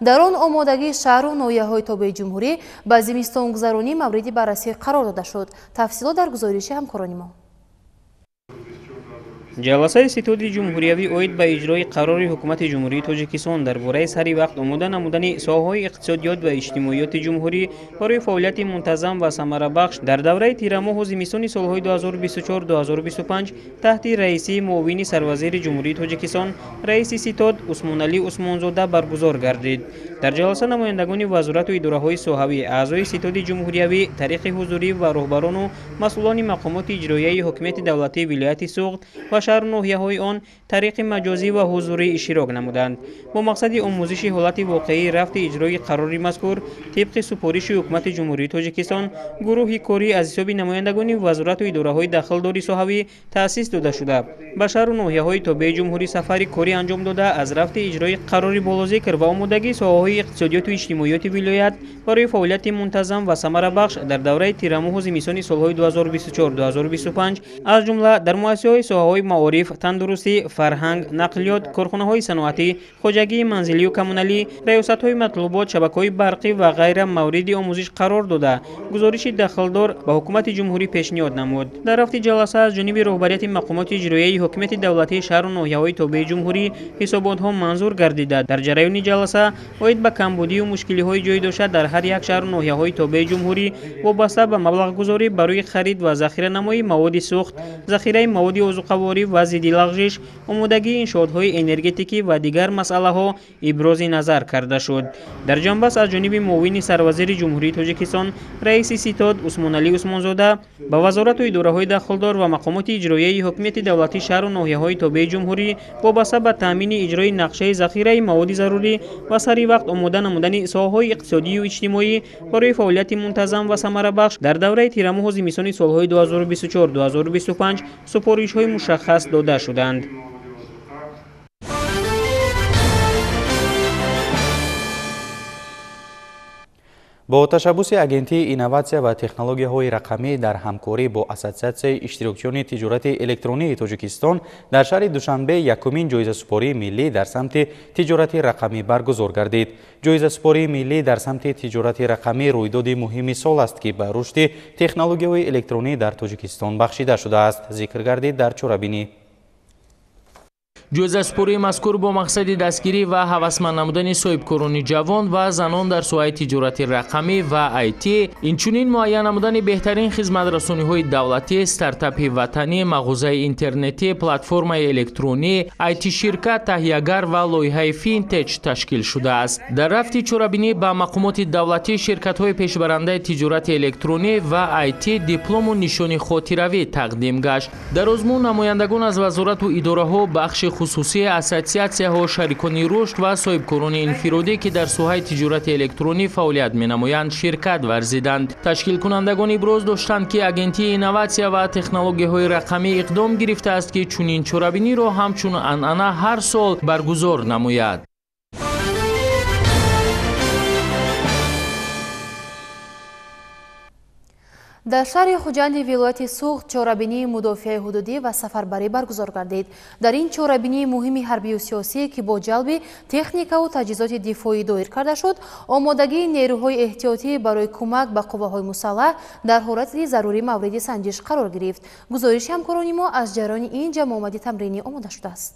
Дар он омодагии шаҳру ноҳияҳои тобеи ҷумҳурӣ ба зимистонгузаронӣ мавриди баррасӣ қарор дода шуд. Тафсилот дар гузориши ҳамкорони мо. Ҷаласаи ситоди ҷумҳуриявӣ оид ба иҷрои қарори ҳукумати Ҷумҳурии Тоҷикистон дар бораи сари вақт омода намудани соҳаҳои иқтисодиёт ва иҷтимоиёти ҷумҳурӣ барои фаъолияти мунтазам ва самарабахш дар давраи тирамоҳу зимистони солҳои 2024-2025 таҳти раисии муовини сарвазири Ҷумҳурии Тоҷикистон, раиси ситод Усмоналӣ Усмонзода баргузор гардид. Дар ҷаласа намояндагони вазорату идораҳои соҳавӣ, аъзои ситоди ҷумҳуриявӣ тариқи ҳузурӣ ва роҳбарону масъулони мақомоти иҷроияи ҳокимияти давлатии вилояти Суғд ва шаҳру ноҳияҳои он тариқи маҷозӣ ва ҳузурӣ иштирок намуданд. Бо мақсади омӯзиши ҳолати воқеии рафти иҷрои қарори мазкур тибқи супориши ҳукумати Ҷумҳурии Тоҷикистон гурӯҳи корӣ аз ҳисоби намояндагони вазорату идораҳои дахлдори соҳавӣ таъсис дода шуда, ба шаҳру ноҳияҳои тобеи ҷумҳурӣ сафари корӣ анҷом дода, аз рафти иҷрои қарори болозикр ва омодагии соҳаҳои иқтисодиёту иҷтимоиёти вилоят барои фаъолияти мунтазам ва самарабахш дар давраи тирамоҳу зимистони солҳои 2024-2025 аз ҷумла дар муассисаҳои соҳаҳои маориф, тандурустӣ, фарҳанг, нақлиёт, корхонаҳои саноатӣ, хоҷагии манзилию коммуналӣ, раёсатҳои матлубот, шабакаҳои барқӣ ва ғайра мавриди омӯзиш қарор дода, гузориши дахлдор ба ҳукумати ҷумҳурӣ пешниҳод намуд. Дар рафти ҷаласа аз ҷониби роҳбарияти мақомоти иҷроияи ҳокимияти давлатии шаҳру ноҳияҳои тобеи ҷумҳурӣ ҳисоботҳо манзур гардида, дар ҷараёни ҷаласа оид ба камбудию мушкилиҳои ҷой дошта дар ҳар як шаҳру ноҳияҳои тобеи ҷумҳурӣ вобаста ба маблағгузорӣ барои харид ва захиранамоии маводи сӯхт, захираи маводи озуқаворӣ ва зидди лағжиш, омодагии иншоотҳои энергетикӣ ва дигар масъалаҳо ибрози назар карда шуд. Дар ҷанбас аз ҷониби муовини сарвазири Ҷумҳурии Тоҷикистон, раиси ситод Усмоналӣ Усмонзода ба вазорату идораҳои дахлдор ва мақомоти иҷроияи ҳокимияти давлатии шаҳру ноҳияҳои тобеи ҷумҳурӣ вобаста ба таъмини иҷрои нақшаи захираи маводи зарурӣ ва сари вақт омода намудани соҳаҳои иқтисодию иҷтимоӣ барои фаъолияти мунтазам ва самарабахш дар давраи тирамоҳу зимистони солҳои 2024-2025 супоришҳои мушаххас дода шуданд. Бо ташаббуси Агентии инноватсия ва технологияҳои рақамӣ дар ҳамкорӣ бо Ассотсиатсияи иштирокчиёни тиҷорати электронии Тоҷикистон дар шаҳри Душанбе якумин ҷоизасупории миллӣ дар самти тиҷорати рақамӣ баргузор гардид. Ҷоизасупории миллӣ дар самти тиҷорати рақамӣ рӯйдоди муҳими сол аст, ки ба рушди технологияҳои электронӣ дар Тоҷикистон бахшида шудааст, зикр гардид дар чорабинӣ. Ҷоизасупории мазкур бо мақсади дастгирӣ ва ҳавасманд намудани соҳибкорони ҷавон ва занон дар соҳаи тиҷорати рақамӣ ва IT, инчунин муайян намудани беҳтарин хизматрасониҳои давлатӣ, стартапи ватанӣ, мағозаи интернетӣ, платформаи электронӣ, IT-ширкат, таҳиягар ва лоиҳаи финтеч ташкил шудааст. Дар рафти чорабинӣ ба мақомоти давлатӣ, ширкатҳои пешбарандаи тиҷорати электронӣ ва IT диплому нишони хотиравӣ тақдим гашт. Дар озмун намояндагон аз вазорату идораҳо, бахши хусусӣ, ассотсиатсияҳо, шарикони рушд ва соҳибкорони инфиродӣ, ки дар соҳаи тиҷорати электронӣ фаъолият менамоянд, ширкат варзиданд. Ташкилкунандагон иброз доштанд, ки Агентии инноватсия ва технологияҳои рақамӣ иқдом гирифтааст, ки чунин чорабиниро ҳамчун анъана ҳар сол баргузор намояд. Дар шаҳри Хуҷанди вилояти Суғд чорабинии мудофиаи ҳудудӣ ва сафарбарӣ баргузор гардид. Дар ин чорабинии муҳими ҳарбию сиёсӣ, ки бо ҷалби техникаву таҷҳизоти дифоӣ доир карда шуд, омодагии нерӯҳои эҳтиётӣ барои кӯмак ба қувваҳои мусаллаҳ дар ҳолати зарурӣ мавриди санҷиш қарор гирифт. Гузориши ҳамкорони мо аз ҷараёни ин ҷамъомади тамринӣ омода шудааст.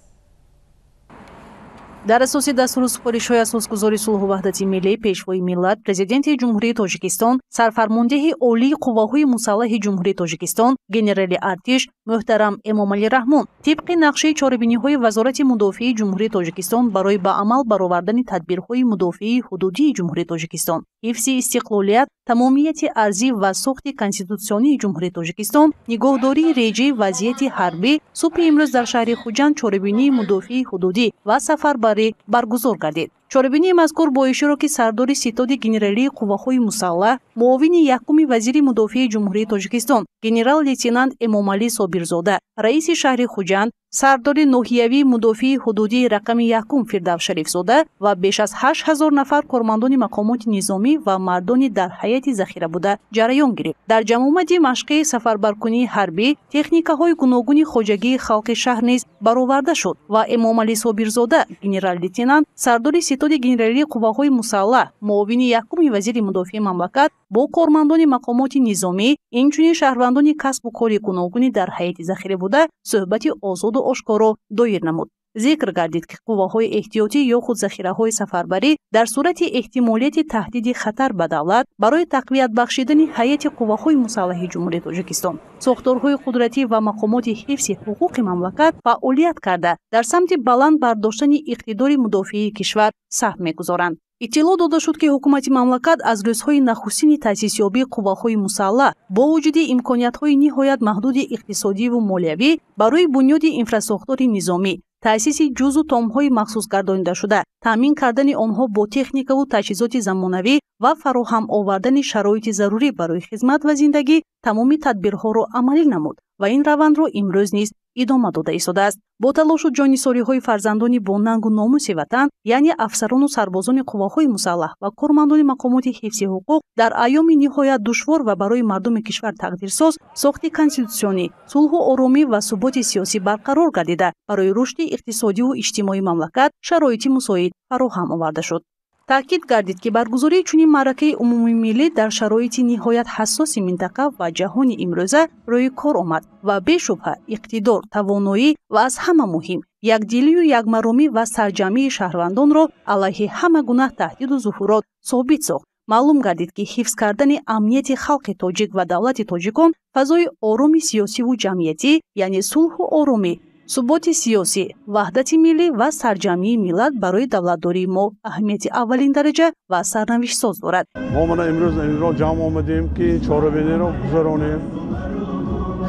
Дар асоси дастуру супоришҳои асосгузори сулҳу ваҳдати миллӣ, Пешвои миллат, Президенти Ҷумҳурии Тоҷикистон, Сарфармондеҳи Олии Қувваҳои Мусаллаҳи Ҷумҳурии Тоҷикистон, генерали артиш муҳтарам Эмомалӣ Раҳмон, тибқи нақшаи чорабиниҳои Вазорати мудофиаи Ҷумҳурии Тоҷикистон барои ба амал баровардани тадбирҳои мудофиаи ҳудудии Ҷумҳурии Тоҷикистон, ҳифзи истиқлолият, тамомияти арзӣ ва сохти конститутсионии Ҷумҳурии Тоҷикистон, нигоҳдории реҷаи вазъияти ҳарбӣ, субҳи имрӯз дар шаҳри Хуҷанд чорабинии мудофиаи ҳудудӣ ва сафарбарӣ баргузор гардид. Чорабинии мазкур бо иштироки сардори ситоди генералии қувваҳои мусаллаҳ, муовини якуми вазири мудофиаи Ҷумҳурии Тоҷикистон, генерал-лейтенант Эмомалӣ Собирзода, раиси шаҳри Хуҷанд, сардори ноҳиявии мудофиаи ҳудудии рақами якум Фирдавс Шарифзода ва беш аз 8000 нафар кормандони мақомоти низомӣ ва мардони дар ҳайати захира буда ҷараён гирифт. Дар ҷамъомади машқи сафарбаркунии ҳарбӣ техникаҳои гуногуни хоҷагии халқи шаҳр низ бароварда шуд ва Эмомалӣ Собирзода, генерал-лейтенант, сардори Ситоди генералии қувваҳои мусаллаҳ, муовини якуми вазири мудофиаи мамлакат бо кормандони мақомоти низомӣ, инчунин шаҳрвандони касбу кори гуногуни дар ҳайати захира буда суҳбати озоду ошкоро доир намуд. Зикр гардид, ки қувваҳои эҳтиётӣ ё худ захираҳои сафарбарӣ дар сурати эҳтимолияти таҳдиди хатар ба давлат барои тақвият бахшидани ҳайати қувваҳои мусаллаҳи Ҷумҳурии Тоҷикистон, сохторҳои қудратӣ ва мақомоти ҳифзи ҳуқуқи мамлакат фаъолият карда, дар самти баланд бардоштани иқтидори мудофиаи кишвар саҳм мегузоранд. Иттилоъ дода шуд, ки ҳукумати мамлакат аз рӯзҳои нахустини таъсисёбии қувваҳои мусаллаҳ бо вуҷуди имкониятҳои ниҳоят маҳдуди иқтисодиву молиявӣ барои бунёди инфрасохтори низомӣ, таъсиси ҷузу томҳои махсус гардонидашуда, таъмин кардани онҳо бо техникаву таҷҳизоти замонавӣ ва фароҳам овардани шароити зарурӣ барои хизмат ва зиндагӣ тамоми тадбирҳоро амалӣ намуд ва ин равандро имрӯз низ идома дода истодааст. Бо талошу ҷоннисориҳои фарзандони бо нангу номуси ватан, яъне афсарону сарбозони қувваҳои мусаллаҳ ва кормандони мақомоти ҳифзи ҳуқуқ дар айёми ниҳоят душвор ва барои мардуми кишвар тақдирсоз сохти конститутсионӣ, сулҳу оромӣ ва суботи сиёсӣ барқарор гардида, барои рушди иқтисодиву иҷтимоии мамлакат шароити мусоид фароҳам оварда шуд. Таъкид гардид, ки баргузории чунин маъракаи умумимиллӣ дар шароити ниҳоят ҳассоси минтақа ва ҷаҳони имрӯза рӯи кор омад ва бешубҳа иқтидор, тавоноӣ ва аз ҳама муҳим якдилию якмаромӣ ва сарҷамъии шаҳрвандонро алайҳи ҳама гуна таҳдиду зуҳурот собит сохт. Маълум гардид, ки ҳифз кардани амнияти халқи тоҷик ва давлати тоҷикон, фазои ороми сиёсиву ҷамъиятӣ, яъне сулҳу оромӣ, суботи сиёсӣ, ваҳдати миллӣ ва сарҷамъии миллат барои давлатдории мо аҳамияти аввалин дараҷа ва сарнавиштсоз дорад. Мо мана имрӯз инро ҷамъ омадем, ки ин чорабиниро гузаронем.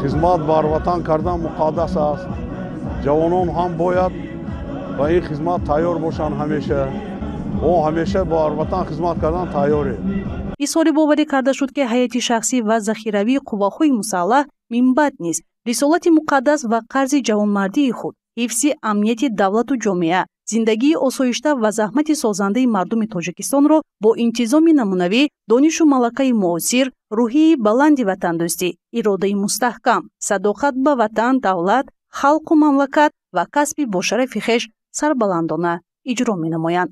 Хизмат бар ватан кардан муқаддас аст. Ҷавонон ҳам бояд ба ин хизмат тайёр бошанд ҳамеша. Мо ҳамеша бар ватан хизмат кардан тайёрем. Изҳори боварӣ карда шуд, ки ҳайати шахсӣ ва захиравии қувваҳои мусаллаҳ минбаъд низ рисолати муқаддас ва қарзи ҷавонмардии худ, ҳифзи амнияти давлату ҷомеа, зиндагии осоишта ва заҳмати созандаи мардуми Тоҷикистонро бо интизоми намунавӣ, донишу малакаи муосир, рӯҳияи баланди ватандӯстӣ, иродаи мустаҳкам, садоқат ба ватан, давлат, халқу мамлакат ва касби бошарафи хеш сарбаландона иҷро менамоянд.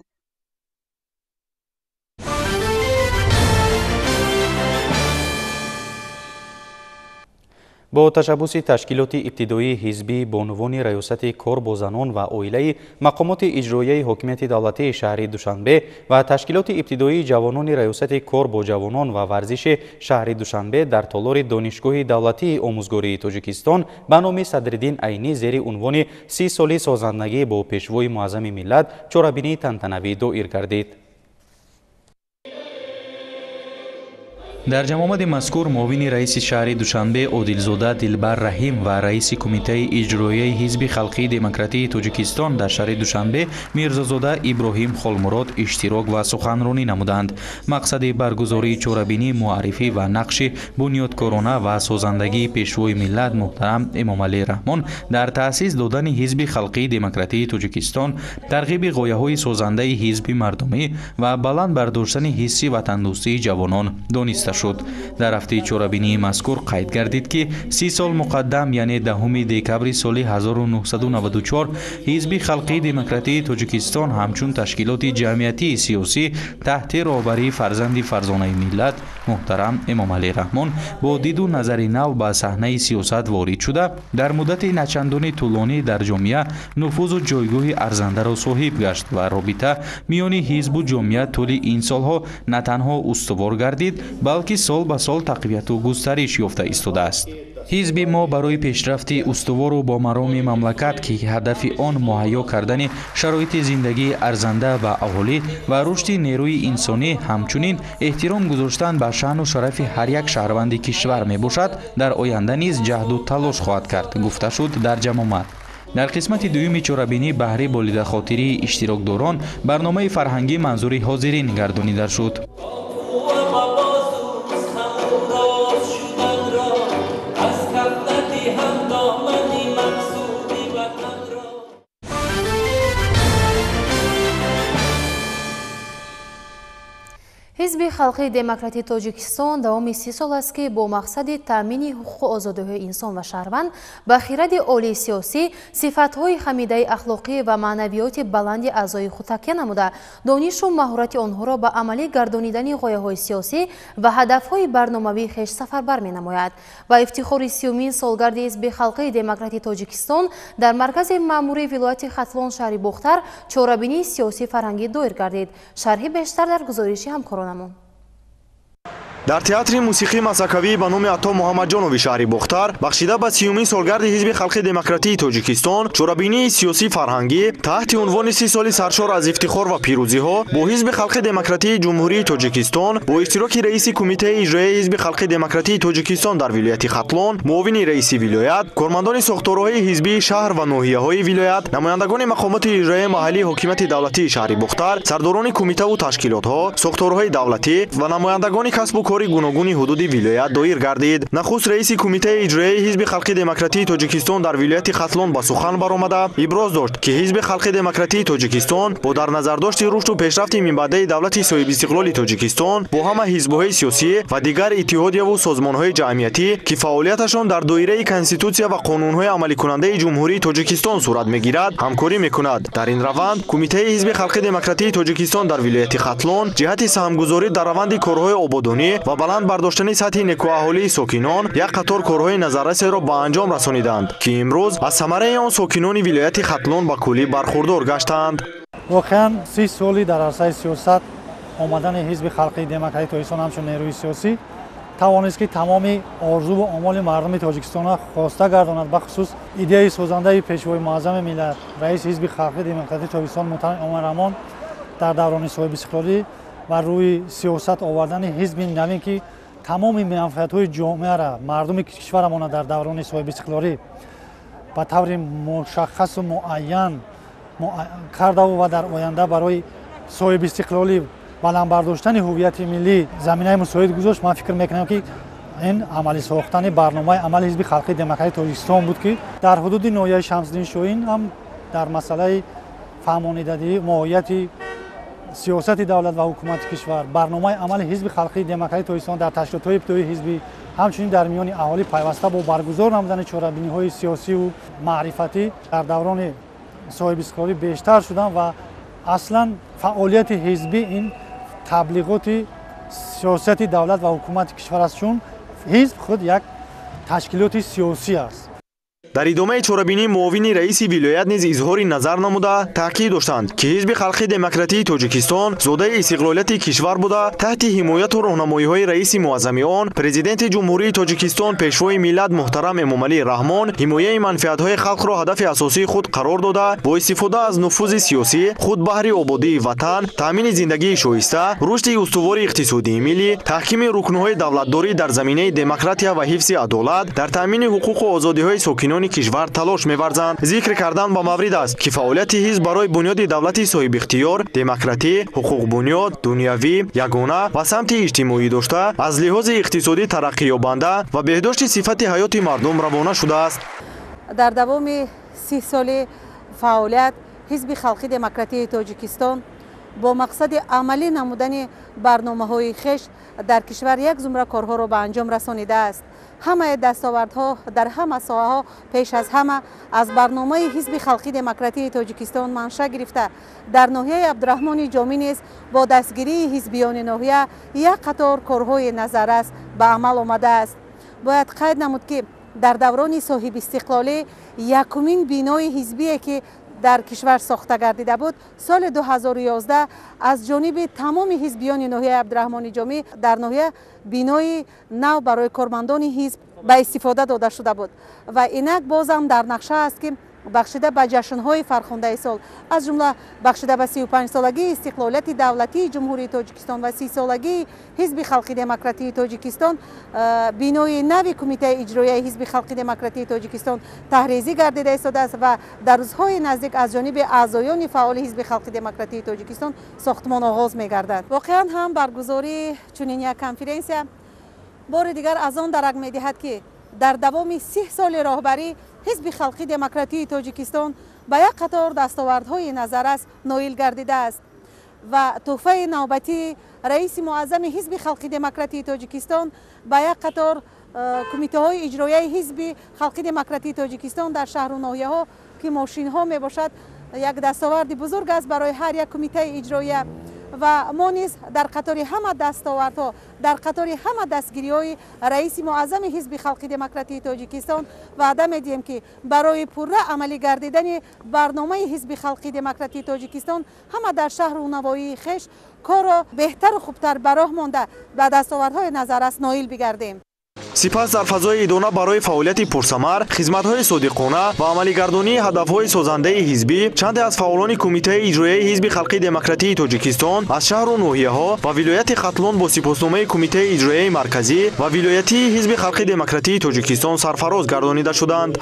Бо ташаббуси ташкилоти ибтидоии ҳизбии бонувони раёсати кор бо занон ва оилаи мақомоти иҷроияи ҳокимияти давлатии шаҳри Душанбе ва ташкилоти ибтидоии ҷавонони раёсати кор бо ҷавонон ва варзиши шаҳри Душанбе дар толори Донишгоҳи давлатии омӯзгории Тоҷикистон ба номи Садриддин Айнӣ зери унвони 30 соли созандагӣ бо пешвои муаззами миллат чорабинии тантанавӣ доир гардид. Дар ҷамъомади мазкур муовини раиси шаҳри Душанбе Одилзода Дилбар Раҳим ва раиси кумитаи иҷроияи Ҳизби халқии демократии Тоҷикистон дар шаҳри Душанбе Мирзозода Иброҳим Холмурод иштирок ва суханронӣ намуданд. Мақсади баргузории чорабинӣ муаррифӣ ва нақши бунёдкорона ва созандагии пешвои миллат муҳтарам Эмомалӣ Раҳмон дар таъсис додани Ҳизби халқии демократии Тоҷикистон, тарғиби ғояҳои созандаи ҳизби мардумӣ ва баланд бардоштани ҳисси ватандӯстии ҷавонон дониста шуд. Дар ҳафтаи чорабинии мазкур қайд гардид, ки 30 сол муқаддам, яъне 10 декабри соли 1994 Ҳизби халқии демократии Тоҷикистон ҳамчун ташкилоти ҷамъиятии сиёсӣ таҳти роҳбарии фарзанди фарзонаи миллат муҳтарам Эмомалӣ Раҳмон бо диду назари нав ба саҳнаи сиёсат ворид шуда, дар муддати начандони тӯлонӣ дар ҷомеа нуфузу ҷойгоҳи арзандаро соҳиб гашт ва робита миёни ҳизбу ҷомеа тӯли ин солҳо на танҳо устувор гардид, балки сол ба сол тақвияту густариш ёфта истодааст. Ҳизби мо барои пешрафти устувору бомароми мамлакат, ки ҳадафи он муҳайё кардани шароити зиндагии арзанда ба аҳолӣ ва рушди нерӯи инсонӣ, ҳамчунин эҳтиром гузоштан ба шаъну шарафи ҳар як шаҳрванди кишвар мебошад, дар оянда низ ҷаҳду талош хоҳад кард, гуфта шуд дар ҷамъомад. Дар қисмати дуюми чорабинӣ баҳри болидахотирии иштирокдорон барномаи фарҳангӣ манзури ҳозирин гардонида шуд. Ҳизби халқии демократии Тоҷикистон давоми 30 сол аст, ки бо мақсади таъмини ҳуқуқу озодиҳои инсон ва шаҳрванд ба хиради олии сиёсӣ, сифатҳои ҳамидаи ахлоқӣ ва маънавиёти баланди аъзои худ такя намуда, донишу маҳорати онҳоро ба амалӣ гардонидани ғояҳои сиёсӣ ва ҳадафҳои барномавии хеш сафарбар менамояд. Ба ифтихори 30-умин солгарди Ҳизби халқии демократии Тоҷикистон дар маркази маъмурии вилояти Хатлон шаҳри Бохтар чорабинии сиёсӣ фарҳангӣ доир гардид. Шарҳи бештар дар гузориши ҳамкорон. Дар театри мусиқии масакавӣ ба номи Ато Муҳаммадҷонови шаҳри Бохтар бахшида ба 30-умин солгарди Ҳизби халқи демократии Тоҷикистон чорабинии сиёсӣ фарҳангӣ таҳти унвони 30 соли саршор аз ифтихор ва пирӯзиҳо бо Ҳизби халқи демократии Ҷумҳурии Тоҷикистон бо иштироки раиси кумитаи иҷроияи Ҳизби халқи демократии Тоҷикистон дар вилояти Хатлон, муовини раиси вилоят, кормандони сохторҳои ҳизбии шаҳр ва ноҳияҳои вилоят, намояндагони мақомоти иҷроияи маҳаллии ҳокимияти давлатии шаҳри Бохтар, сардорони кумитаву ташкилотҳо, сохторҳои давлатӣ ва намояндагони касбу кори гуногуни ҳудуди вилоят доир гардид. Нахуст раиси кумитаи иҷроияи Ҳизби халқи демократии Тоҷикистон дар вилояти Хатлон ба сухан баромада иброз дошт, ки Ҳизби халқи демократии Тоҷикистон бо дар назардошти рушду пешрафти минбаъдаи давлати соҳибистиқлоли Тоҷикистон бо ҳама ҳизбҳои сиёсӣ ва дигар иттиҳодияву созмонҳои ҷамъиятӣ, ки фаъолияташон дар доираи Конститутсия ва қонунҳои амаликунандаи Ҷумҳурии Тоҷикистон сурат мегирад, ҳамкорӣ мекунад. Дар ин раванд кумитаи Ҳизби халқи демократии Тоҷикистон дар вилояти Хатлон ҷиҳати саҳмгузорӣ дар раванди корҳои ободонӣ ва баланд бардоштани сатҳи некӯаҳолии сокинон як қатор корҳои назаррасеро ба анҷом расониданд, ки имрӯз аз самараи он сокинони вилояти Хатлон ба куллӣ бархурдор гаштанд. Воқеан 30 соли дар арсаи сиёсат омадани Ҳизби халқии демократии Тоҷикистон ҳамчун нерӯи сиёсӣ тавонист, ки тамоми орзуву омоли мардуми Тоҷикистонро хоста гардонад. Бахусус идеяи созандаи Пешвои муаззами миллат, раиси Ҳизби халқии демократии Тоҷикистон муҳтарам Эмомалӣ Раҳмон дар даврони соҳибистиқлолӣ ва рӯи сиёсат овардани ҳизби навин, ки тамоми манфиатҳои ҷомеаро, мардуми кишварамонро дар даврони соҳибистиқлолӣ ба таври мушаххасу муайян кардаву ва дар оянда барои соҳибистиқлолӣ баланд бардоштани ҳуввияти миллӣ заминаи мусоид гузошт. Ман фикр мекунам, ки ин амалӣ сохтани барномаи амали Ҳизби халқии демократии Тоҷикистон буд, ки дар ҳудуди ноҳияи Шамсиддин Шоҳин ҳам дар масъалаи фаҳмонидадиҳӣ моҳияти сиёсати давлат ва ҳукумати кишвар, барномаи амали Ҳизби халқии демократии Тоҷикистон дар ташкилотҳои ибтидоии ҳизбӣ, ҳамчунин дар миёни аҳолӣ пайваста бо баргузор намудани чорабиниҳои сиёсиву маърифатӣ дар даврони соҳибистиқлолӣ бештар шуданд. Ва аслан фаъолияти ҳизбӣ ин таблиғоти сиёсати давлат ва ҳукумати кишвар аст, чун ҳизб худ як ташкилоти сиёсӣ аст. Дар идомаи чорабинӣ муовини раиси вилоят низ изҳори назар намуда таъкид доштанд, ки Ҳизби халқи демократии Тоҷикистон зодаи истиқлолияти кишвар буда, таҳти ҳимояту роҳнамоиҳои раиси муаззами он, Президенти Ҷумҳурии Тоҷикистон, Пешвои миллат муҳтарам Эмомалӣ Раҳмон ҳимояи манфиатҳои халқро ҳадафи асосии худ қарор дода, бо истифода аз нуфузи сиёсӣ худ баҳри ободии ватан, таъмини зиндагии шоиста, рушди устувори иқтисодии миллӣ, таҳкими рукнҳои давлатдорӣ дар заминаи демократия ва ҳифзи адолат, дар таъмини ҳуқуқу озодиҳои сокинони кишвар талош меварзанд. Зикр кардан ба маврид аст, ки фаъолияти ҳизб барои бунёди давлати соҳибихтиёр, демократӣ, ҳуқуқбунёд, дунявӣ, ягона ва самти иҷтимоӣ дошта, аз лиҳози иқтисодӣ тараққиёбанда ва беҳдошти сифати ҳаёти мардум равона шудааст. Дар давоми 30 соли фаъолият Ҳизби халқи демократии Тоҷикистон бо мақсади амалӣ намудани барномаҳои хеш дар кишвар як зумра корҳоро ба анҷом расонидааст. Ҳамаи дастовардҳо дар ҳама соҳаҳо пеш аз ҳама аз барномаи Ҳизби халқи демократии Тоҷикистон манша гирифта, дар ноҳияи Абдураҳмони Ҷомӣ низ бо дастгирии ҳизбиёни ноҳия як қатор корҳои назаррас ба амал омадааст. Бояд қайд намуд, ки дар даврони соҳибистиқлолӣ якумин бинои ҳизбие, ки дар кишвар сохта гардида буд, соли 2011 аз ҷониби тамоми ҳизбиёни ноҳияи Абдураҳмони Ҷомӣ дар ноҳия бинои нав барои кормандони ҳизб ба истифода дода шуда буд. Ва инак бозам дар нақша аст, ки бахшида ба ҷашнҳои фархундаи сол, аз ҷумла бахшида ба 35-солагии истиқлолияти давлатии Ҷумҳурии Тоҷикистон ва 30-солагии Ҳизби халқи демократии Тоҷикистон, бинои нави кумитаи иҷроияи Ҳизби халқи демократии Тоҷикистон таҳрезӣ гардида истодааст ва дар рӯзҳои наздик аз ҷониби аъзоёни фаъоли Ҳизби халқи демократии Тоҷикистон сохтмон оғоз мегардад. Воқеан ҳам баргузории чунин як конференсия бори дигар аз он дарак медиҳад, ки дар давоми 30 соли роҳбарӣ Ҳизби халқи демократии Тоҷикистон ба як қатор дастовардҳои назаррас ноил гардидааст. Ва тӯҳфаи навбатии раиси муаззами Ҳизби Халқи Демократии Тоҷикистон ба як қатор кумитаҳои иҷроияи Ҳизби Халқи Демократии Тоҷикистон дар шаҳру ноҳияҳо, ки мошинҳо мебошад, як дастоварди бузург аст барои ҳар як кумитаи иҷроия. Ва мо низ дар қатори ҳама дастовардҳо, дар қатори ҳама дастгириҳои раиси муаззами Ҳизби Халқи Демократии Тоҷикистон ваъда медиҳем, ки барои пурра амалӣ гардидани барномаи Ҳизби Халқи Демократии Тоҷикистон ҳама дар шаҳру навоии хеш корро беҳтару хубтар ба роҳ монда, ба дастовардҳои назаррас ноил бигардем. Сипас дар фазои идона барои фаъолияти пурсамар, хизматҳои содиқона ва амалигардонии ҳадафҳои созандаи ҳизбӣ чанде аз фаъолони Кумитаи иҷроияи Ҳизби Халқи Демократии Тоҷикистон аз шаҳру ноҳияҳо ва вилояти Хатлон бо сипосномаи Кумитаи иҷроияи марказӣ ва вилоятии Ҳизби Халқи Демократии Тоҷикистон сарфароз гардонида шуданд.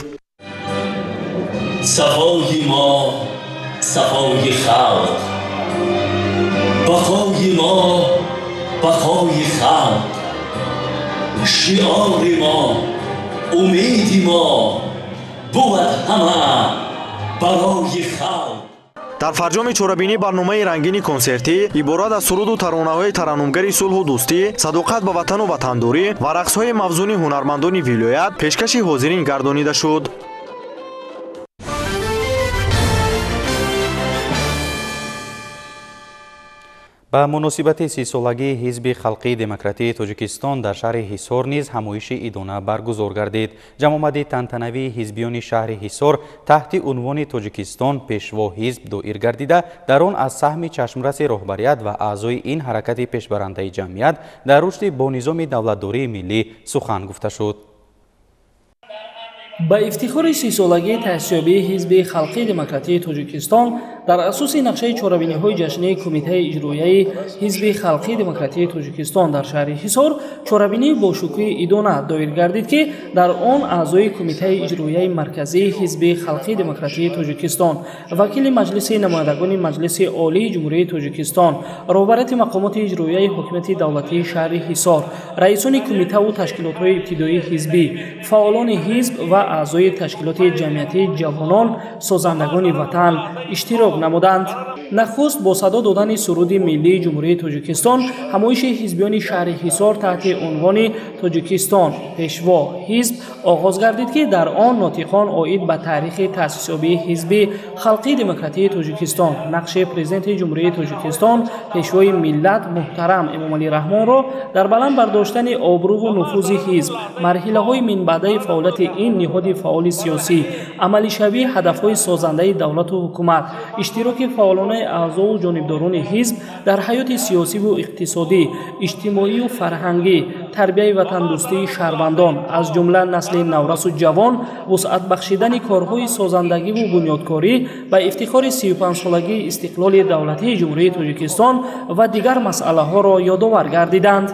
Сафои мо сафои халқ, бақои мо бақои халқ, шиори мо, умеди мо бувад ҳама барои халқ. Дар фарҷоми чорабинӣ барномаи рангини консертӣ иборат аз суруду таронаҳои тараннумгари сулҳу дӯстӣ, садоқат ба ватану ватандорӣ ва рақсҳои мавзуни ҳунармандони вилоят пешкаши ҳозирин гардонида шуд. Ба муносибати 30-солагии Ҳизби Халқии Демократии Тоҷикистон дар шаҳри Ҳисор низ ҳамоиши идона баргузор гардид. Ҷамъомади тантанавии ҳизбиёни шаҳри Ҳисор таҳти унвони Тоҷикистон пешво ҳизб доир гардида, дар он аз саҳми чашмраси роҳбарият ва аъзои ин ҳаракати пешбарандаи ҷамъият дар рушди бонизоми давлатдории миллӣ сухан гуфта шуд. Ба ифтихори 30-солагии таъсисёбии Ҳизби Халқии Демократии Тоҷикистон дар асоси нақшаи чорабиниҳои ҷашнии Кумитаи иҷроияи Ҳизби Халқии Демократии Тоҷикистон дар шаҳри Ҳисор чорабинии бошукӯҳи идона доир гардид, ки дар он аъзои Кумитаи иҷроияи марказии Ҳизби Халқии Демократии Тоҷикистон, вакили Маҷлиси намояндагони Маҷлиси Олии Ҷумҳурии Тоҷикистон, роҳбарияти мақомоти иҷроияи ҳокимияти давлатии шаҳри Ҳисор, раисони кумитаву ташкилотҳои ибтидоии ҳизбӣ, фаъолони ҳизб ва аъзои ташкилоти ҷамъиятии ҷавонон, созандагони ватан иштирок намуданд. Нахуст бо садо додани суруди миллии Ҷумҳурии Тоҷикистон ҳамоиши ҳизбиёни шаҳри Ҳисор таҳти унвони Тоҷикистон пешво ҳизб оғоз гардид, ки дар он нотиқон оид ба таърихи таъсисёбии Ҳизби Халқии Демократии Тоҷикистон, нақши Президенти Ҷумҳурии Тоҷикистон, пешвои миллат муҳтарам Эмомалӣ Раҳмонро дар баланд бардоштани обрӯву нуфузи ҳизб, марҳилаҳои минбаъдаи фаъолияти ин ниҳоди фаъоли сиёсӣ, амалишавии ҳадафҳои созандаи давлату ҳукумат, иштироки фаъолонаи аъзову ҷонибдорони ҳизб дар ҳаёти сиёсиву иқтисодӣ, иҷтимоию фарҳангӣ, тарбияи ватандӯстии шаҳрвандон, аз ҷумла насли наврасу ҷавон, вусъат бахшидани корҳои созандагиву бунёдкорӣ ба ифтихори 35-солагии истиқлоли давлатии Ҷумҳурии Тоҷикистон ва дигар масъалаҳоро ёдовар гардиданд.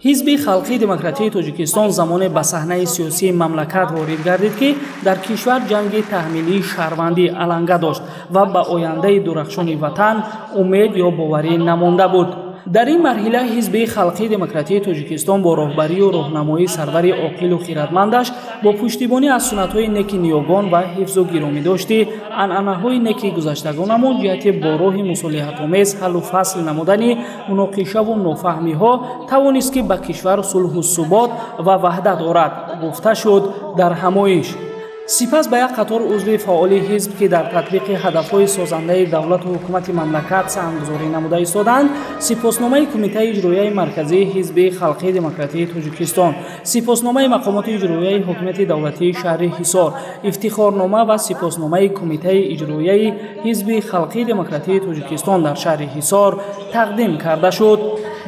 Ҳизби Халқии Демократии Тоҷикистон замоне ба саҳнаи сиёсии мамлакат ворид гардид, ки дар кишвар ҷанги таҳмилии шаҳрвандӣ аланга дошт ва ба ояндаи дурахшони ватан умед ё боварӣ намонда буд. Дар ин марҳила Ҳизби Халқии Демократии Тоҷикистон бо роҳбарию роҳнамоии сарвари оқилу хиратмандаш, бо пуштибонӣ аз суннатҳои неки ниёгон ва ҳифзу гиромидошти анъанаҳои неки гузаштагонамон ҷиҳати бо роҳи мусолиҳатомез ҳаллу фасл намудани муноқишаву нофаҳмиҳо тавонист, ки ба кишвар сулҳу субот ва ваҳдат орад, гуфта шуд дар ҳамоиш. Сипас ба як қатор узви фаъоли ҳизб, ки дар татбиқи ҳадафҳои созандаи давлату ҳукумати мамлакат саҳмгузорӣ намуда истоданд, сипосномаи Кумитаи иҷроияи марказии Ҳизби Халқии Демократии Тоҷикистон, сипосномаи мақомоти иҷроияи ҳокимияти давлатии шаҳри Ҳисор, ифтихорнома ва сипосномаи Кумитаи иҷроияи Ҳизби Халқии Демократии Тоҷикистон дар шаҳри Ҳисор тақдим карда шуд.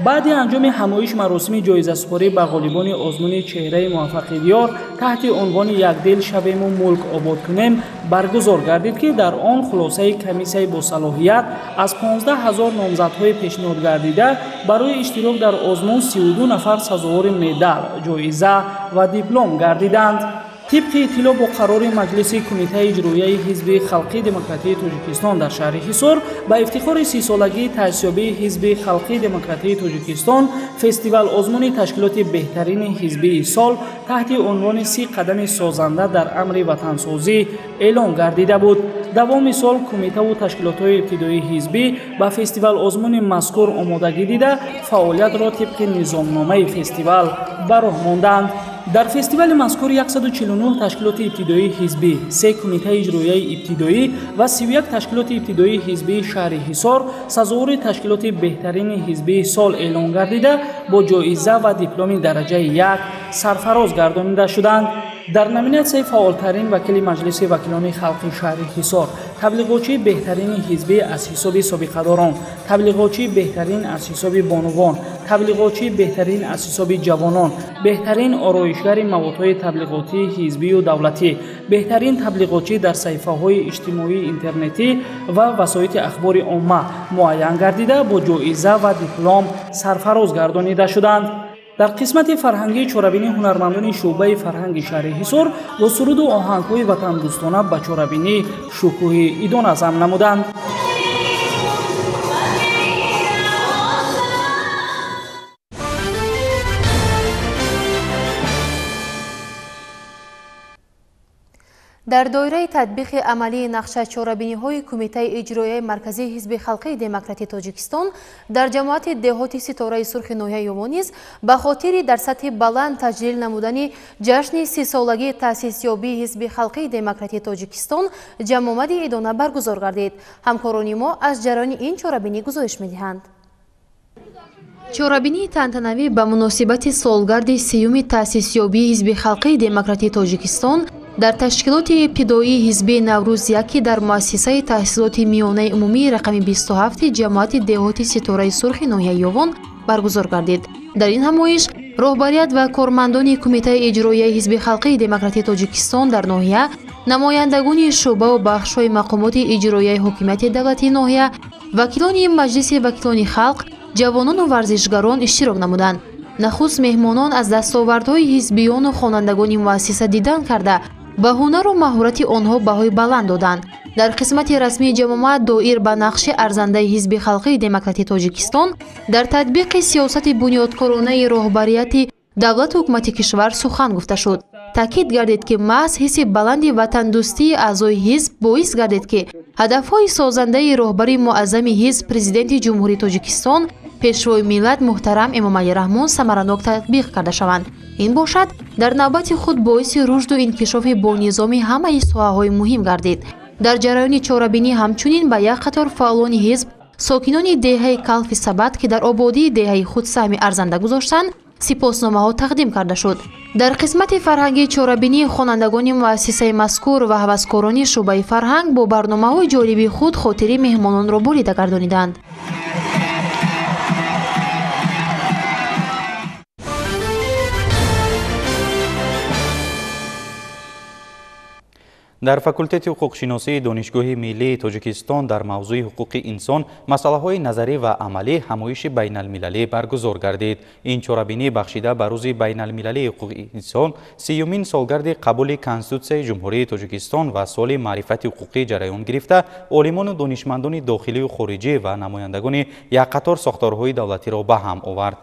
Баъди анҷоми ҳамоиш маросими ҷоизасупорӣ ба ғолибони озмуни чеҳраи муваффақи диёр таҳти унвони «Якдил шавему мулк обод кунем» баргузор гардид, ки дар он хулосаи комиссияи босалоҳият аз 15 000 номзадҳои пешниҳодгардида барои иштирок дар озмун 32 нафар сазовори медал, ҷоиза ва диплом гардиданд. Тибқи иттилоъ бо қарори Маҷлиси Кумитаи иҷроияи Ҳизби Халқии Демократии Тоҷикистон дар шаҳри Ҳисор ба ифтихори 30-солагии таъсисёбии Ҳизби Халқии Демократии Тоҷикистон фестивал озмуни ташкилоти беҳтарини ҳизбии сол таҳти унвони 30 қадами созанда дар амри ватансозӣ эълон гардида буд. Давоми сол кумитаву ташкилотҳои ибтидоии ҳизбӣ ба фестивал озмуни мазкур омодагӣ дида, фаъолиятро тибқи низомномаи фестивал ба роҳ монданд. Дар фестивали мазкур 149 ташкилоти ибтидоии ҳизбӣ, 3 кумитаи иҷроияи ибтидоӣ ва 31 ташкилоти ибтидоии ҳизбии шаҳри Ҳисор сазовори ташкилоти беҳтарини ҳизбии сол эълон гардида, бо ҷоиза ва дипломи дараҷаи 1 сарфароз гардонида шуданд. Дар номинатсияи фаъолтарин вакили Маҷлиси вакилони халқи шаҳри Ҳисор, таблиғотчии беҳтарини ҳизбӣ аз ҳисоби собиқадорон, таблиғотчии беҳтарин аз ҳисоби бонувон, таблиғотчии беҳтарин аз ҳисоби ҷавонон, беҳтарин ороишгари маводҳои таблиғотии ҳизбию давлатӣ, беҳтарин таблиғотчӣ дар саҳифаҳои иҷтимоии интернетӣ ва васоити ахбори омма муайян гардида, бо ҷоиза ва диплом сарфароз гардонида шуданд. Дар қисмати фарҳангии чорабинӣ ҳунармандони шӯъбаи фарҳанги шаҳри Ҳисор бо суруду оҳангҳои ватандӯстона ба чорабинӣ шукӯҳи идон азам намуданд. Дар доираи татбиқи амалии нақша чорабиниҳои Кумитаи иҷроияи Марказии Ҳизби Халқии Демократии Тоҷикистон дар ҷамоати деҳоти Ситораи Сурхи ноҳияи Ёвон низ ба хотири дар сатҳи баланд таҷлил намудани ҷашни 30-солагии таъсисёбии Ҳизби Халқии Демократии Тоҷикистон ҷамъомади идона баргузор гардид. Ҳамкорони мо аз ҷараёни ин чорабинӣ гузориш медиҳанд. Чорабинии тантанавӣ ба муносибати солгарди 30-юми таъсисёбии Ҳизби Халқии Демократии Тоҷикистон дар ташкилоти ибтидоии ҳизбии Наврӯз яке дар муассисаи таҳсилоти миёнаи умумии рақами 27 ҷамоати деҳоти Ситораи Сурхи ноҳияи Ёвон баргузор гардид. Дар ин ҳамоиш роҳбарият ва кормандони Кумитаи иҷроияи Ҳизби Халқии Демократии Тоҷикистон дар ноҳия, намояндагони шӯъбаву бахшҳои мақомоти иҷроияи ҳокимияти давлатии ноҳия, вакилони Маҷлиси вакилони халқ, ҷавонону варзишгарон иштирок намуданд. Нахуст меҳмонон аз дастовардҳои ҳизбиёну хонандагони муассиса дидан карда, ба ҳунару маҳорати онҳо баҳои баланд доданд. Дар қисмати расмии ҷамъомад доир ба нақши арзандаи Ҳизби Халқии Демократии Тоҷикистон дар татбиқи сиёсати бунёдкоронаи роҳбарияти давлату ҳукумати кишвар сухан гуфта шуд. Таъкид гардид, ки маҳз ҳисси баланди ватандӯстии аъзои ҳизб боис гардид, ки ҳадафҳои созандаи роҳбари муаззами ҳизб Президенти Ҷумҳурии Тоҷикистон, Пешвои миллат муҳтарам Эмомалӣ Раҳмон самаранок татбиқ карда шаванд. Ин бошад дар навбати худ боиси рушду инкишофи бонизоми ҳамаи соҳаҳои муҳим гардид. Дар ҷараёни чорабинӣ ҳамчунин ба як қатор фаъолони ҳизб, сокинони деҳаи Калфи Сабат, ки дар ободии деҳаи худ саҳми арзанда гузоштанд, сипосномаҳо тақдим карда шуд. Дар қисмати фарҳангии чорабинӣ хонандагони муассисаи мазкур ва ҳаваскорони шӯъбаи фарҳанг бо барномаҳои ҷолиби худ хотири меҳмононро болида гардониданд. Дар факултети ҳуқуқшиносии Донишгоҳи миллии Тоҷикистон дар мавзӯи ҳуқуқи инсон масъалаҳои назарӣ ва амалӣ ҳамоиши байналмилалӣ баргузор гардид. Ин чорабинӣ бахшида ба рӯзи байналмилалии ҳуқуқи инсон, 30-юмин солгарди қабули Конститутсияи Ҷумҳурии Тоҷикистон ва соли маърифати ҳуқуқӣ ҷараён гирифта, олимону донишмандони дохилию хориҷӣ ва намояндагони як қатор сохторҳои давлатиро ба ҳам овард.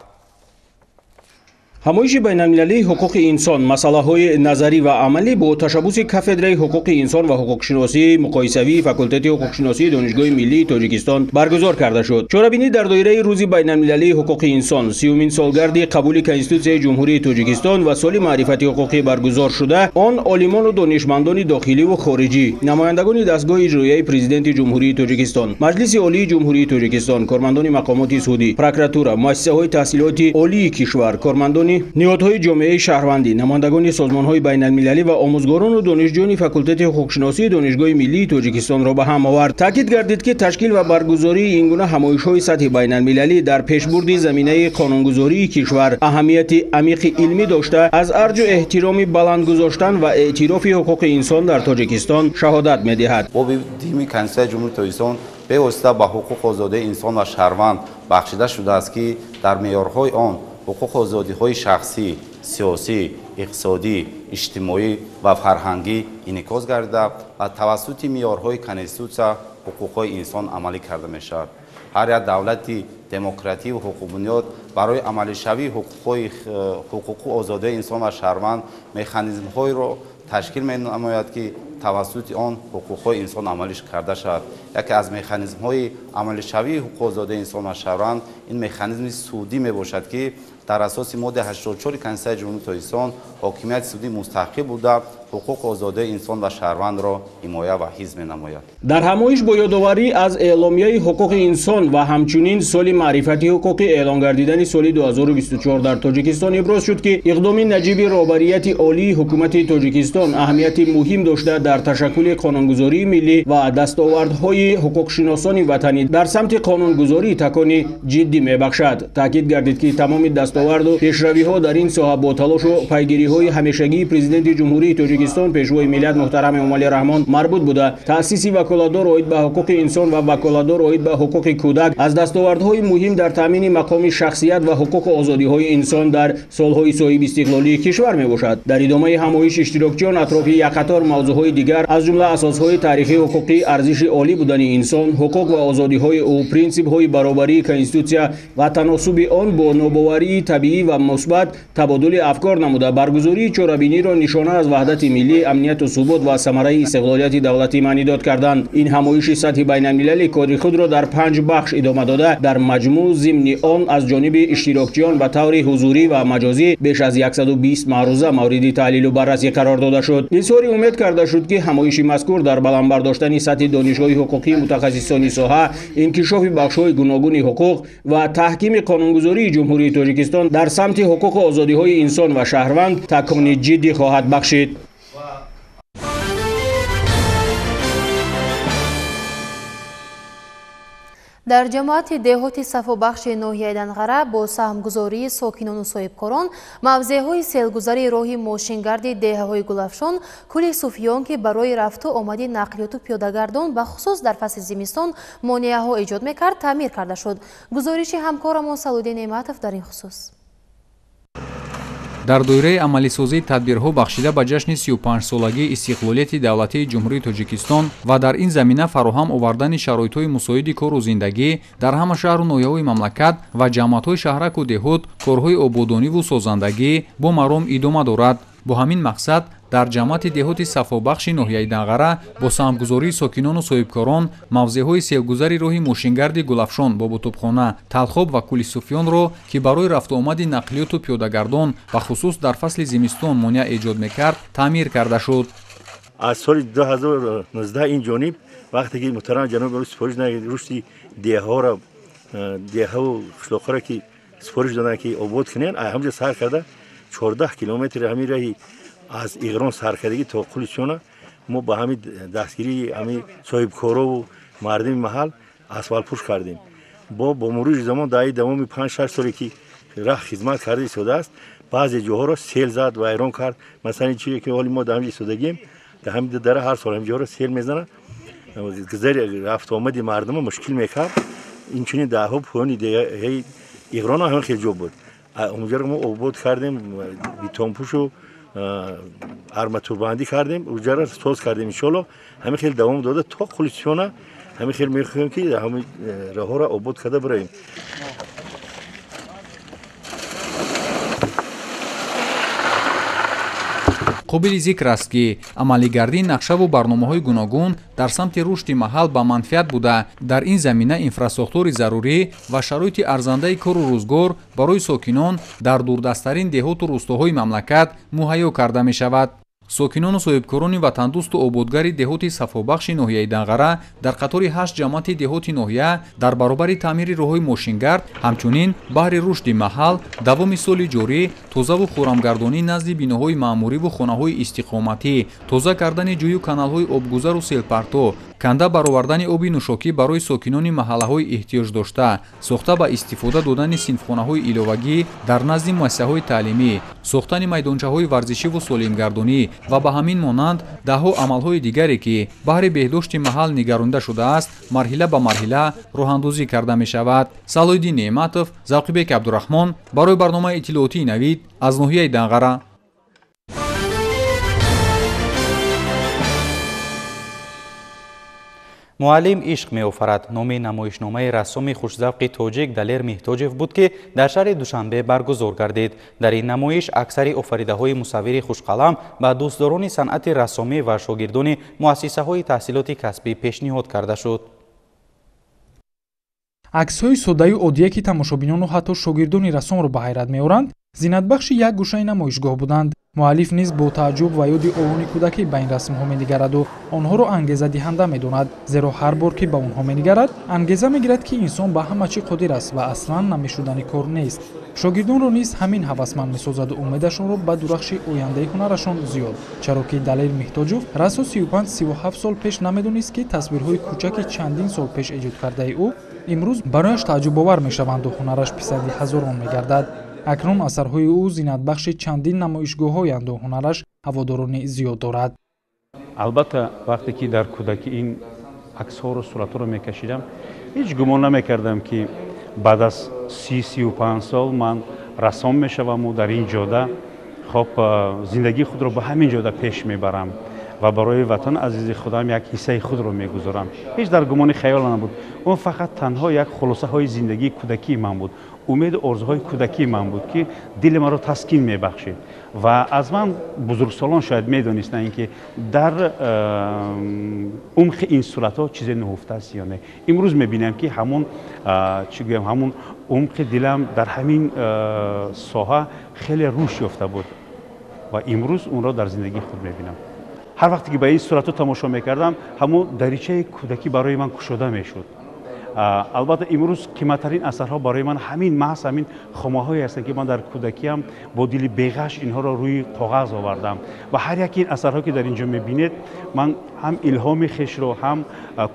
Ҳамоиши байналмилалии ҳуқуқи инсон масъалаҳои назарӣ ва амалӣ бо ташаббуси кафедраи ҳуқуқи инсон ва ҳуқуқшиносии муқоисавии факултети ҳуқуқшиносии Донишгоҳи миллии Тоҷикистон баргузор карда шуд. Чорабинӣ дар доираи рӯзи байналмилалии ҳуқуқи инсон, 30-юмин солгарди қабули Конститутсияи Ҷумҳурии Тоҷикистон ва соли маърифати ҳуқуқӣ баргузор шуда, он олимону донишмандони дохиливу хориҷӣ, намояндагони дастгоҳи иҷроияи Президенти Ҷумҳурии Тоҷикистон, Маҷлиси Олии Ҷумҳурии Тоҷикистон, кормандони мақомоти судӣ, прокуратура, муассисаҳои таҳсилоти олии кишвар, кормандони ниҳодҳои ҷомеаи шаҳрвандӣ, намояндагони созмонҳои байналмилалӣ ва омӯзгорону донишҷӯёни факултети ҳуқуқшиносии Донишгоҳи миллии Тоҷикистонро ба ҳам овард. Таъкид гардид, ки ташкил ва баргузории ин гуна ҳамоишҳои сатҳи байналмилалӣ дар пешбурди заминаи қонунгузории кишвар аҳамияти амиқи илмӣ дошта, аз арҷу эҳтироми баланд гузоштан ва эътирофи ҳуқуқи инсон дар Тоҷикистон шаҳодат медиҳад. Боби дими Конститутсияи Ҷумҳурии Тоҷикистон бевосита ба ҳуқуқ озодии инсон ва шаҳрванд бахшида шудааст, ки дар меъёрҳои он ҳуқуқ озодиҳои шахсӣ, сиёсӣ, иқтисодӣ, иҷтимоӣ ва фарҳангӣ инъикос гардида ва тавассути меъёрҳои конститутсия ҳуқуқҳои инсон амалӣ карда мешавад. Ҳар як давлати демократӣ ва ҳуқуқбунёд барои амалишавии ҳуқуқу озодии инсон ва шаҳрванд механизмҳоеро ташкил менамояд, ки тавассути он ҳуқуқҳои инсон амалӣ карда шавад. Яке аз механизмҳои амалишавии ҳуқуқу озодии инсон ва шаҳрванд ин механизми судӣ мебошад, ки дар асоси моддаи 84 Конститутсияи Ҷумҳурии Тоҷикистон ҳокимияти судӣ мустаҳкам буда, ҳуқуқу озодии инсон ва шаҳрвандро ҳимоя ва ҳифз менамояд. Дар ҳамоиш бо ёдоварӣ аз эъломияи ҳуқуқи инсон ва ҳамчунин соли маърифати ҳуқуқӣ эълон гардидани соли 2024 дар Тоҷикистон иброз шуд, ки иқдоми наҷиби роҳбарияти олии ҳукумати Тоҷикистон аҳамияти муҳим дошта дар ташаккули қонунгузории миллӣ ва дастовардҳои ҳуқуқшиносони ватанӣ дар самти қонунгузорӣ такони ҷиддӣ мебахшад. Таъкид гардид, ки тамоми дастоварду пешравиҳо дар ин соҳа бо талошу пайгириҳои ҳамешагии Президенти Ҷумҳурии Тоҷикистон, Пешвои миллат муҳтарам Эмомалӣ Раҳмон марбут буда, таъсиси ваколатдор оид ба ҳуқуқи инсон ва ваколатдор оид ба ҳуқуқи кӯдак аз дастовардҳои муҳим дар таъмини мақоми шахсият ва ҳуқуқу озодиҳои инсон дар солҳои соҳибистиқлолии кишвар мебошад. Дар идомаи ҳамоиш иштирокчиён атрофи як қатор мавзӯъҳои дигар, аз ҷумла асосҳои таърихии ҳуқуқӣ, арзиши олӣ будани инсон, ҳуқуқ ва озодиҳои ӯ, принсипҳои баробарии конститутсия ва таносуби он бо нобоварии табиӣ ва мусбат табодули афкор намуда, баргузории чорабиниро нишона аз ваҳдати миллӣ, амнияту субот ва самараи истиқлолияти давлатӣ маънидод карданд. Ин ҳамоиши сатҳи байналмилалӣ кори худро дар 5 бахш идома дода, дар маҷмӯъ зимни он аз ҷониби иштирокчиён ба таври ҳузурӣ ва маҷозӣ беш аз 120 маъруза мавриди таҳлилу баррасӣ қарор дода шуд. Изҳори умед карда шуд, ки ҳамоиши мазкур дар баланд бардоштани сатҳи донишҳои ҳуқуқии мутахассисони соҳа, инкишофи бахшҳои гуногуни ҳуқуқ ва таҳкими қонунгузории Ҷумҳурии Тоҷикистон дар самти ҳуқуқу озодиҳои инсон ва шаҳрванд такони ҷиддӣ хоҳад бахшид. Дар ҷамоати деҳоти Сафобахши ноҳияи Данғара бо саҳмгузории сокинону соҳибкорон мавзеъҳои селгузари роҳи мошингарди деҳаҳои Гулафшон, кӯли Суфиён, ки барои рафту омади нақлиёту пиёдагардон бахусус дар фасли зимистон монеаҳо эҷод мекард, таъмир карда шуд. Гузориши ҳамкорамон Салуддин Неъматов дар ин хусус. Дар доираи амалисозии тадбирҳо бахшида ба ҷашни 35-солагии истиқлолияти давлатии Ҷумҳурии Тоҷикистон ва дар ин замина фароҳам овардани шароитҳои мусоиди кору зиндагӣ дар ҳама шаҳру ноҳияҳои мамлакат ва ҷамоатҳои шаҳраку деҳот корҳои ободониву созандагӣ бо маром идома дорад. Бо ҳамин мақсад дар ҷамоати деҳоти Сафобахши ноҳияи Данғара бо саҳмгузории сокинону соҳибкорон мавзеъҳои селгузари роҳи мошингарди Гулафшон, Бобутубхона, Талхоб ва кӯли Суфиёнро, ки барои рафтуомади нақлиёту пиёдагардон бахусус дар фасли зимистон монеа эҷод мекард, таъмир карда шуд. Аз соли 2019 ин ҷониб вақте ки муҳтарам ҷаноби супориш рушди деҳаҳоро, деҳаву қишлоқҳоро ки супориш доданд, ки обод кунанд, ҳамҷо сар карда 14 километри ҳамин раҳи аз Иғрон саркардагӣ то Кӯли Суфиёна мо ба ҳамин дастгирии ҳамин соҳибкорову мардуми маҳал асфалтпӯш кардем. Бо мурури замон дар давоми 5-6 соле ки раҳ хизмат карда истодааст, баъзе ҷоҳоро сел зад, вайрон кард. Масалан, ин чизе ки ҳоли мо дар ҳамин истодагием, дар ҳамин дара ҳар сол ҳамин ҷоҳоро сел мезанад, гузари рафтуомади мардумо мушкил мекард. Инчунин даҳҳо поёни деҳаи Иғрон ҳам хеле ҷо буд. Онҷоро мо обод кардем, бетонпӯшу арматурбандӣ кардем, уҷара соз кардем. Иншоалло ҳамин хел давом дода то Кӯли Суфиёна ҳамин хел мехоҳем, ки ҳамин роҳҳоро обод карда бароем. Қобили зикр аст, ки амалигардии нақшаву барномаҳои гуногун дар самти рушди маҳал ба манфиат буда, дар ин замина инфрасохтори зарурӣ ва шароити арзандаи кору рӯзгор барои сокинон дар дурдасттарин деҳоту рӯстоҳои мамлакат муҳайё карда мешавад. Сокинону соҳибкорони ватандӯсту ободгари деҳоти Сафобахши ноҳияи Данғара дар қатори 8 ҷамоати деҳоти ноҳия дар баробари таъмири роҳҳои мошингард, ҳамчунин баҳри рушди маҳал давоми соли ҷорӣ тозаву хӯрамгардонӣ назди биноҳои маъмуриву хонаҳои истиқоматӣ, тоза кардани ҷӯю каналҳои обгузару селпарто, канда баровардани оби нӯшокӣ барои сокинони маҳаллаҳои эҳтиёҷдошта, сохта ба истифода додани синфхонаҳои иловагӣ дар назди муассисаҳои таълимӣ, сохтани майдончаҳои варзишиву солимгардонӣ ва ба ҳамин монанд даҳҳо амалҳои дигаре, ки баҳри беҳдошти маҳал нигаронда шудааст, марҳила ба марҳила роҳандозӣ карда мешавад. Салоҳиддин Неъматов, Завқибек Абдураҳмон барои барномаи иттилоотии Навид аз ноҳияи Данғара. Муаллим ишқ меофарад номи намоишномаи рассоми хушзавқи тоҷик Далер Меҳтоҷев буд, ки дар шаҳри Душанбе баргузор гардид. Дар ин намоиш аксари офаридаҳои мусаввири хушқалам ба дӯстдорони санъати рассомӣ ва шогирдони муассисаҳои таҳсилоти касбӣ пешниҳод карда шуд. Аксҳои соддаю оддие, ки тамошобинону ҳатто шогирдони рассомро ба ҳайрат меоранд, зинатбахши як гӯшаи намоишгоҳ буданд. Муаллиф низ бо тааҷҷуб ва ёди овони кӯдакӣ ба ин расмҳо менигараду онҳоро ангезадиҳанда медонад, зеро ҳар бор ки ба онҳо менигарад, ангеза мегирад, ки инсон ба ҳама чӣ қодир аст ва аслан намешудани кор нест. Шогирдонро низ ҳамин ҳавасманд месозаду умедашонро ба дурахши ояндаи ҳунарашон зиёд, чаро ки Далер Меҳтоҷов расо 35-37 сол пеш намедонист, ки тасвирҳои кӯчаки чандин сол пеш эҷод кардаи ӯ имрӯз барояш тааҷҷубовар мешаванду ҳунараш писанди ҳазорон мегардад. Акнун асарҳои ӯ зинатбахши чандин намоишгоҳҳоянду ҳунараш ҳаводорони зиёд дорад. Албатта, вақте ки дар кӯдакӣ ин аксҳоро, суратҳоро мекашидам, ҳеҷ гумон намекардам, ки баъд аз 30-35 сол ман рассом мешаваму дар ин ҷода хоб зиндагии худро ба ҳамин ҷода пеш мебарам ва барои ватан азизи худам як ҳиссаи худро мегузорам. Ҳеҷ дар гумони хаёла набуд. Он фақат танҳо як хулосаҳои зиндагии кӯдакии ман буд, умеду орзуҳои кӯдакии ман буд, ки дили маро таскин мебахшид. Ва аз ман бузургсолон шояд медонистанд, ки дар умқи ин суратҳо чизе нуҳуфтааст ё не. Имрӯз мебинам, ки ҳамон, чӣ гӯям, ҳамон умқи дилам дар ҳамин соҳа хеле рушд ёфта буд ва имрӯз онро дар зиндагии худ мебинам. Ҳар вақте ки ба ин суратҳо тамошо мекардам, ҳамон даричаи кӯдакӣ барои ман кушода мешуд. Албатта, имрӯз қиматтарин асарҳо барои ман ҳамин, маҳз ҳамин хомаҳое ҳастанд, ки ман дар кӯдакиам бо дили беғаш инҳоро рӯи коғаз овардам. Ва ҳар яки ин асарҳо, ки дар ин ҷо мебинед, ман ҳам илҳоми хешро, ҳам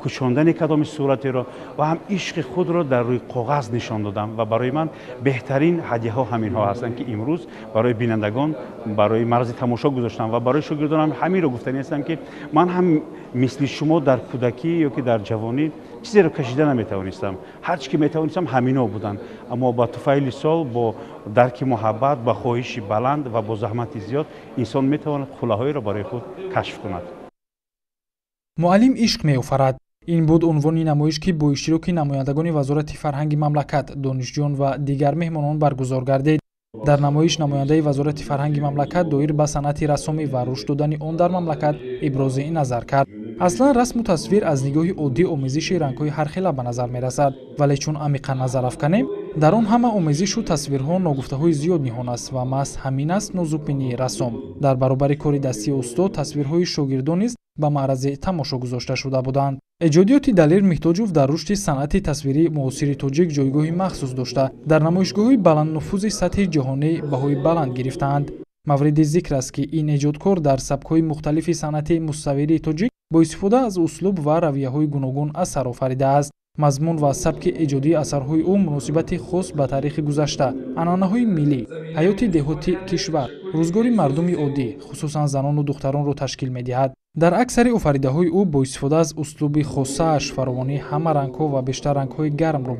кӯчондани кадоми суратеро ва ҳам ишқи худро дар рӯи коғаз нишон додам. Ва барои ман беҳтарин ҳадияҳо ҳаминҳо ҳастанд, ки имрӯз барои бинандагон барои марзи тамошо гузоштам. Ва барои шогирдонам ҳаминро гуфтанӣ ҳастам, ки ман ҳам мисли шумо дар кӯдакӣ ё ки дар ҷавонӣ чизеро кашида наметавонистам. Ҳар чӣ ки метавонистам, ҳамино буданд. Аммо ба туфайли сол, бо дарки муҳаббат, ба хоҳиши баланд ва бо заҳмати зиёд инсон метавонад хулаҳоеро барои худ кашф кунад. Муаллим ишқ меофарад. Ин буд унвони намоиш, ки бо иштироки намояндагони Вазорати фарҳанги мамлакат, донишҷӯён ва дигар меҳмонон баргузор гардид. Дар намоиш намояндаи Вазорати фарҳанги мамлакат доир ба санъати рассомӣ ва рушд додани он дар мамлакат ибрози назар кард. Аслан расму тасвир аз нигоҳи оддӣ омезиши рангҳои ҳархела ба назар мерасад, вале чун амиқан назар афканем, дар он ҳама омезишу тасвирҳо ногуфтаҳои зиёд ниҳон аст ва маҳз ҳамин аст нозукбинии рассом. Дар баробари кори дастии устод, тасвирҳои шогирдон низ ба маърази тамошо гузошта шуда буданд. Эҷодиёти Далер Меҳтоҷов дар рушди санъати тасвирии муосири тоҷик ҷойгоҳи махсус дошта, дар намоишгоҳҳои баланднуфузи сатҳи ҷаҳонӣ баҳои баланд гирифтаанд. Мавриди зикр аст, ки ин эҷодкор дар сабкҳои мухталифи санъати мусаввирии тоҷик бо истифода аз услуб ва равияҳои гуногун асар офаридааст. Мазмун ва сабки эҷодии асарҳои ӯ муносибати хос ба таърихи гузашта, анъанаҳои миллӣ, ҳаёти деҳоти кишвар, рӯзгори мардуми оддӣ, хусусан занону духтаронро ташкил медиҳад. Дар аксари офаридаҳои ӯ бо истифода аз услуби хосааш фаровонии ҳама рангҳо ва бештар рангҳои гармро